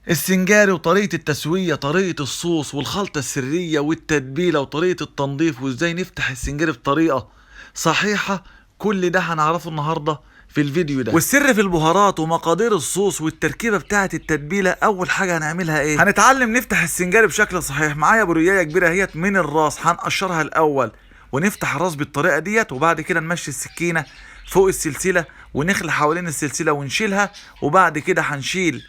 السنجاري وطريقة التسوية، طريقة الصوص والخلطة السرية والتتبيلة وطريقة التنظيف وازاي نفتح السنجاري بطريقة صحيحة، كل ده هنعرفه النهاردة في الفيديو ده. والسر في البهارات ومقادير الصوص والتركيبة بتاعة التتبيلة. أول حاجة هنعملها إيه؟ هنتعلم نفتح السنجاري بشكل صحيح. معايا برياية كبيرة اهيت من الراس، هنقشرها الأول ونفتح الراس بالطريقة ديت، وبعد كده نمشي السكينة فوق السلسلة ونخلع حوالين السلسلة ونشيلها، وبعد كده هنشيل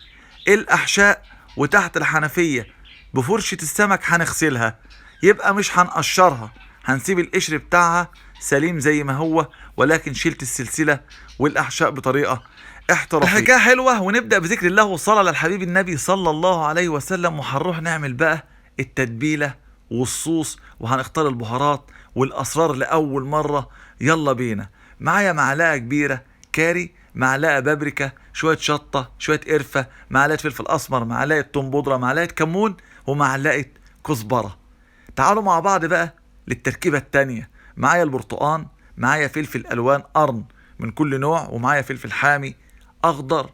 الأحشاء وتحت الحنفية بفرشة السمك هنغسلها، يبقى مش هنقشرها، هنسيب القشر بتاعها سليم زي ما هو، ولكن شلت السلسلة والأحشاء بطريقة احترافية. الحكاية حلوة، ونبدأ بذكر الله والصلاة على الحبيب النبي صلى الله عليه وسلم. وهنروح نعمل بقى التتبيلة والصوص، وهنختار البهارات والأسرار لأول مرة. يلا بينا. معايا معلقة كبيرة كاري، معلقة بابريكا، شوية شطة، شوية قرفة، معلقة فلفل أسمر، معلقة توم بودرة، معلقة كمون، ومعلقة كزبرة. تعالوا مع بعض بقى للتركيبة التانية. معايا البرتقان، معايا فلفل ألوان قرن من كل نوع، ومعايا فلفل حامي أخضر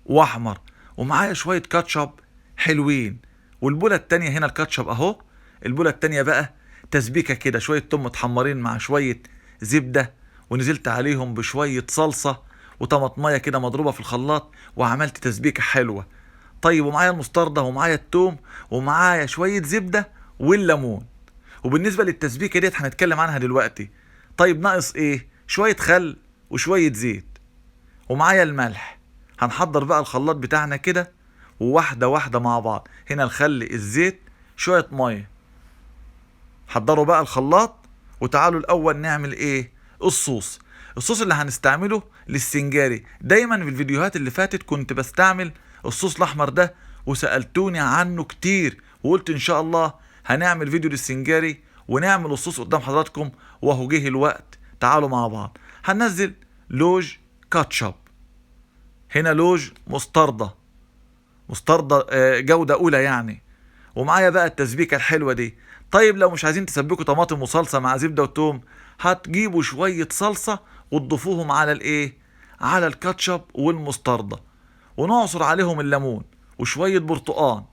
وأحمر، ومعايا شوية كاتشب حلوين. والبولة التانية هنا الكاتشب أهو. البولة التانية بقى تسبيكة كده، شوية توم متحمرين مع شوية زبدة، ونزلت عليهم بشوية صلصة وطماطمية كده مضروبة في الخلاط، وعملت تسبيكة حلوة. طيب، ومعايا المستردة ومعايا التوم ومعايا شوية زبدة والليمون. وبالنسبة للتسبيكة ديت هنتكلم عنها دلوقتي. طيب ناقص ايه؟ شوية خل وشوية زيت، ومعايا الملح. هنحضر بقى الخلاط بتاعنا كده، وواحدة واحدة مع بعض. هنا الخل، الزيت، شوية مية. حضروا بقى الخلاط، وتعالوا الأول نعمل ايه؟ الصوص. الصوص اللي هنستعمله للسنجاري. دايما في الفيديوهات اللي فاتت كنت بستعمل الصوص الأحمر ده، وسألتوني عنه كتير، وقلت إن شاء الله هنعمل فيديو للسنجاري ونعمل الصوص قدام حضراتكم، وهو جه الوقت. تعالوا مع بعض. هننزل لوج كاتشب، هنا لوج مستردة، مستردة جودة أولى يعني. ومعايا بقى التسبيكة الحلوة دي. طيب لو مش عايزين تسبكوا طماطم وصلصة مع زبدة وتوم، هتجيبوا شوية صلصة وتضيفوهم على الايه؟ على الكاتشب والمستردة، ونعصر عليهم الليمون وشوية برتقان.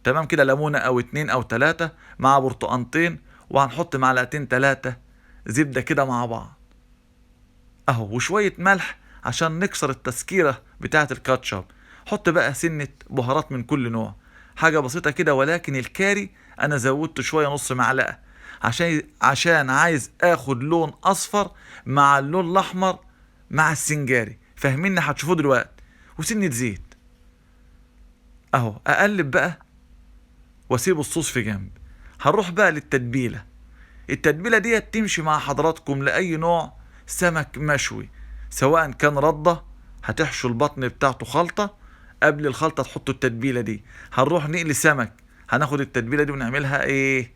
تمام كده، ليمونة او 2 او 3 مع برتقانتين، وهنحط معلقتين 3 زبدة كده مع بعض اهو، وشوية ملح عشان نكسر التسكيرة بتاعة الكاتشب. حط بقى سنة بهارات من كل نوع، حاجة بسيطة كده، ولكن الكاري انا زودت شوية، نص معلقة، عشان عايز اخد لون اصفر مع اللون الاحمر مع السنجاري، فاهميني؟ هتشوفوه دلوقتي. وسنة زيت اهو. اقلب بقى واسيب الصوص في جنب. هنروح بقى للتتبيلة. التتبيلة دي تمشي مع حضراتكم لأي نوع سمك مشوي، سواء كان ردة هتحشوا البطن بتاعته خلطة، قبل الخلطة تحطوا التتبيلة دي. هنروح نقلي سمك، هناخد التتبيلة دي ونعملها ايه؟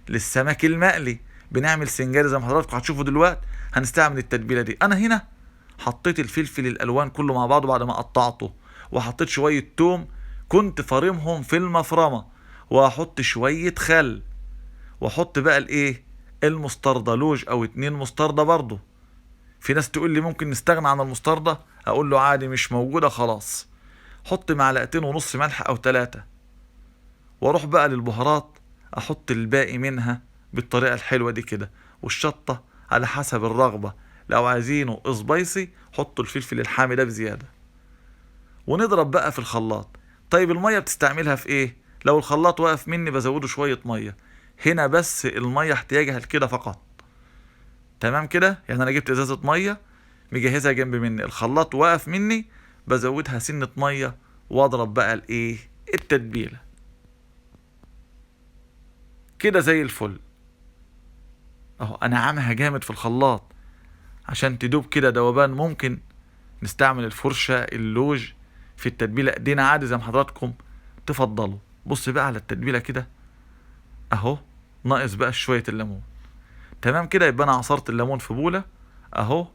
للسمك المقلي. بنعمل سنجاري زي ما حضراتكم هتشوفوا دلوقتي، هنستعمل التتبيلة دي. انا هنا حطيت الفلفل الالوان كله مع بعضه بعد ما قطعته، وحطيت شوية توم كنت فارمهم في المفرمة، وهحط شوية خل، واحط بقى الايه؟ المستردة، لوج او 2 مستردة. برضو في ناس تقول لي ممكن نستغنى عن المستردة، اقول له عادي مش موجودة خلاص. حط 2.5 معلقة ملح او 3، واروح بقى للبهارات احط الباقي منها بالطريقة الحلوة دي كده. والشطة على حسب الرغبة، لو عايزينه سبايسي حطوا الفلفل الحامي ده بزيادة. ونضرب بقى في الخلاط. طيب المية بتستعملها في ايه؟ لو الخلاط واقف مني بزوده شوية مية، هنا بس المية احتياجها لكده فقط. تمام كده، يعني انا جبت ازازة مية مجهزها جنب مني، الخلاط واقف مني بزودها سنة مية، واضرب بقى الايه؟ التتبيلة كده زي الفل اهو. انا عاملها جامد في الخلاط عشان تدوب كده دوبان. ممكن نستعمل الفرشة اللوج في التتبيلة، ايدينا عادي زي ما حضراتكم تفضلوا. بص بقى على التتبيلة كده اهو، ناقص بقى شوية الليمون. تمام كده، يبقى انا عصرت الليمون في بولة اهو،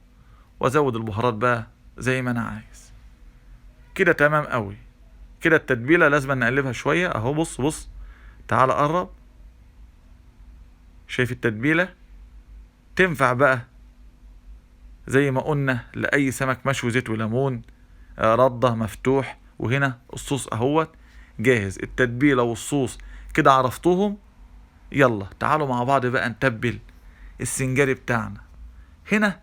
وازود البهارات بقى زي ما انا عايز كده. تمام قوي كده. التتبيلة لازم نقلبها شوية اهو. بص بص، تعال قرب، شايف التتبيلة؟ تنفع بقى زي ما قلنا لأي سمك مشوي، زيت وليمون، ردة مفتوح. وهنا الصوص اهوت. جاهز. التتبيله والصوص كده عرفتوهم. يلا تعالوا مع بعض بقى نتبل السنجاري بتاعنا. هنا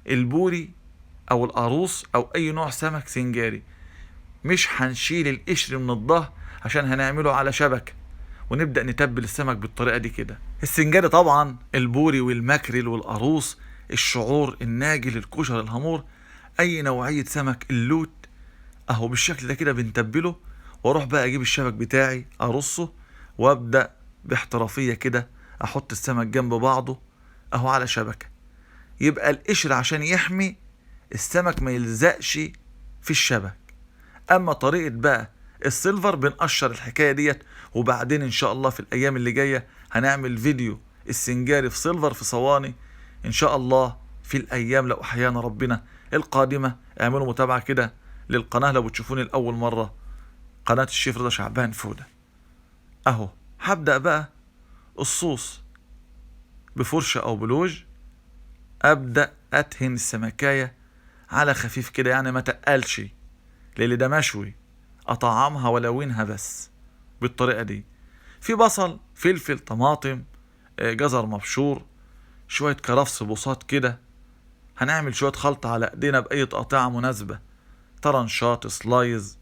البوري او القاروص او اي نوع سمك سنجاري، مش هنشيل القشر من الظهر عشان هنعمله على شبكة، ونبدا نتبل السمك بالطريقة دي كده. السنجاري طبعا البوري والماكريل والقاروص، الشعور، الناجل، الكشر، الهامور، اي نوعية سمك، اللوت اهو بالشكل ده كده بنتبله. واروح بقى اجيب الشبك بتاعي ارصه، وابدا باحترافيه كده احط السمك جنب بعضه اهو على شبكة. يبقى القشر عشان يحمي السمك ما يلزقش في الشبك. اما طريقه بقى السيلفر بنقشر الحكاية ديت، وبعدين ان شاء الله في الايام اللي جاية هنعمل فيديو السنجاري في سيلفر في صواني ان شاء الله في الايام لو احيانا ربنا القادمة. اعملوا متابعه كده للقناة لو بتشوفوني لاول مرة، قناة الشيف رضا شعبان فوده. اهو هبدا بقى الصوص بفرشه او بلوج، ابدا ادهن السمكايه على خفيف كده، يعني ما تقلش لان ده مشوي، اطعمها ولونها بس بالطريقة دي. في بصل، فلفل، طماطم، جزر مبشور، شوية كرفس بوصات كده. هنعمل شوية خلطه على ايدينا باي تقطيعه مناسبة، طرنشات، slice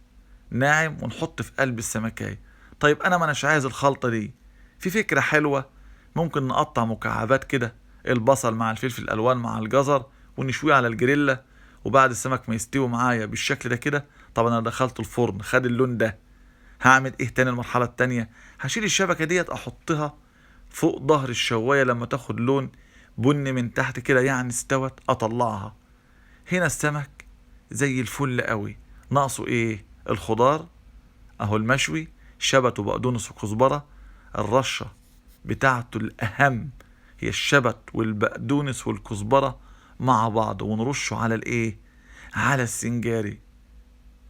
ناعم، ونحط في قلب السمكايه. طيب انا ما اناش عايز الخلطة دي، في فكرة حلوة، ممكن نقطع مكعبات كده البصل مع الفلفل الالوان مع الجزر ونشويه على الجريلا، وبعد السمك ما يستوي معايا بالشكل ده كده. طبعا انا دخلته الفرن خد اللون ده. هعمل ايه تاني؟ المرحلة التانية هشيل الشبكة ديت احطها فوق ظهر الشوايه، لما تاخد لون بني من تحت كده يعني استوت اطلعها. هنا السمك زي الفل قوي، ناقصه ايه؟ الخضار اهو المشوي، شبت وبقدونس وكزبره. الرشه بتاعته الاهم هي الشبت والبقدونس والكزبره مع بعض، ونرشه على الايه؟ على السنجاري.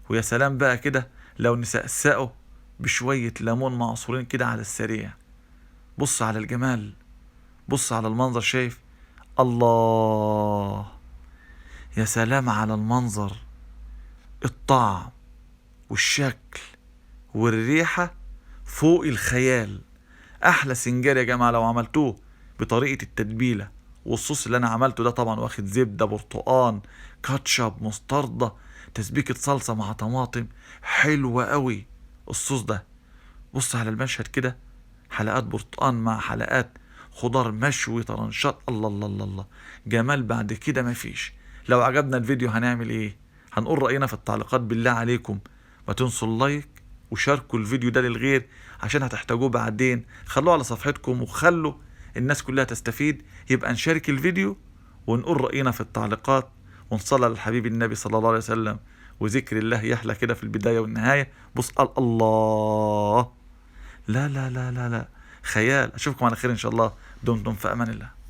ويا سلام بقى كده لو نسقسقه بشوية ليمون معصورين كده على السريع. بص على الجمال، بص على المنظر، شايف؟ الله، يا سلام على المنظر، الطعم والشكل والريحة فوق الخيال. احلى سنجاري يا جماعة لو عملتوه بطريقة التتبيلة والصوص اللي انا عملته ده، طبعا واخد زبدة، برتقان، كاتشب، مستردة، تسبيكة صلصة مع طماطم، حلوة قوي الصوص ده. بص على المشهد كده، حلقات برتقان مع حلقات خضار مشوي، طرنشات، الله الله الله الله، جمال بعد كده مفيش. لو عجبنا الفيديو هنعمل ايه؟ هنقول رأينا في التعليقات. بالله عليكم ما تنسوا اللايك وشاركوا الفيديو ده للغير عشان هتحتاجوه بعدين، خلوه على صفحتكم وخلوا الناس كلها تستفيد. يبقى نشارك الفيديو ونقول رأينا في التعليقات، ونصلي على الحبيب النبي صلى الله عليه وسلم، وذكر الله يحلى كده في البداية والنهاية. بص الله، لا لا لا لا لا، خيال. أشوفكم على خير إن شاء الله، دمتم في أمان الله.